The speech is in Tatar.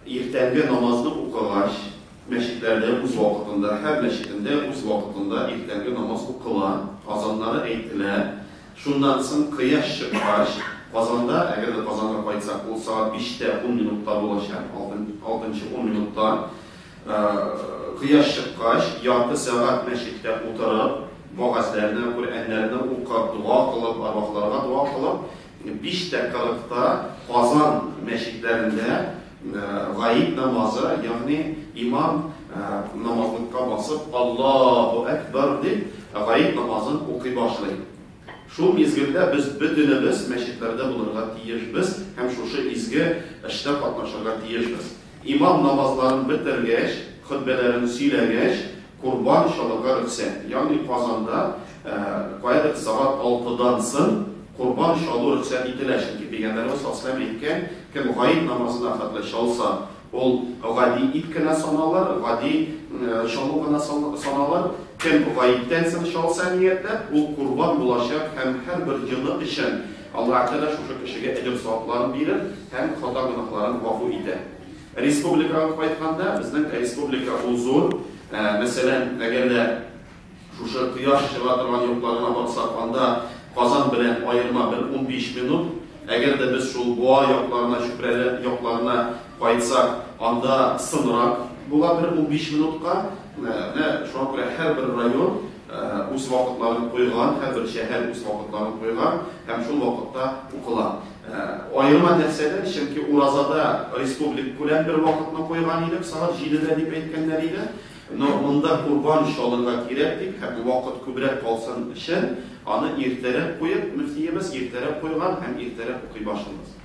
Иртәнге намазны укыгач, мәчетләрдә үз вакытында, һәр мәчетендә үз вакытында иртәнге намаз укыла, азаннары әйтелә. Шуннан соң кояш чыккач, Казанда, әгәр дә Казанга кайтсак, ул сәгать 5тә 10 минутта булачак, 6-10 минутта. Кояш чыккач, ярты сәгать мәчеттә утырып, вәгазьләрне, Коръәннәрне укып, дога кылып, арвахларга дога кылып, 5:40та Казан мәчетләрендә гаид намазы, ягъни имам намазлыкка басып, Аллаһу әкбәр дип гаид намазын укый башлый. Шул мизгелдә без бөтенебез мәчетләрдә булырга тиешбез һәм шушы изге эштә катнашырга тиешбез. Имам намазларын бетергәч, хөтбәләрен сөйләгәч, корбан чалырга рөхсәт. Ягъни Казанда каядыр сәгать 6-дан соң корбан чалу рөхсәт ителә, чөнки Пәйгамбәребез саллаллаһу алейһи ва сәлләм әйткән, кем гаид намазына хәтле чалса, ул гади ит кенә саналыр, гади чалу гына саналыр. Кем гаидтән соң чалса ниятләп, ул корбан булачак һәм һәрбер елы өчен Аллаһ Тәгалә шушы кешегә әҗер-савапларын бирер һәм хата гөнаһларын гафу итә. Республикага кайтканда, безнең республика ул зур. Мәсәлән, әгәр дә шушы кояш чыга торган якларына барсак, анда Казан белән аерма бер 15 минут. Әгәр дә без шул Буа якларына, Чүпрәле якларына кайтсак, анда сынрак була бер 15 минутка. Менә шуңа күрә һәрбер район үз вакытларын куйган, һәрбер шәһәр үз вакытларын куйган һәм шул вакытта укыла. Аерма нәрсәдә? Чөнки уразада республика күләм бер вакытны куйган идек, сәгать 7-дә дип әйткәннәр иде. Но монда корбан чалырга кирәк дип һәм вакыт күбрәк калсын өчен аны иртәрәк куеп, мөфтиебез иртәрәк куйган һәм иртәрәк укый башлыйбыз.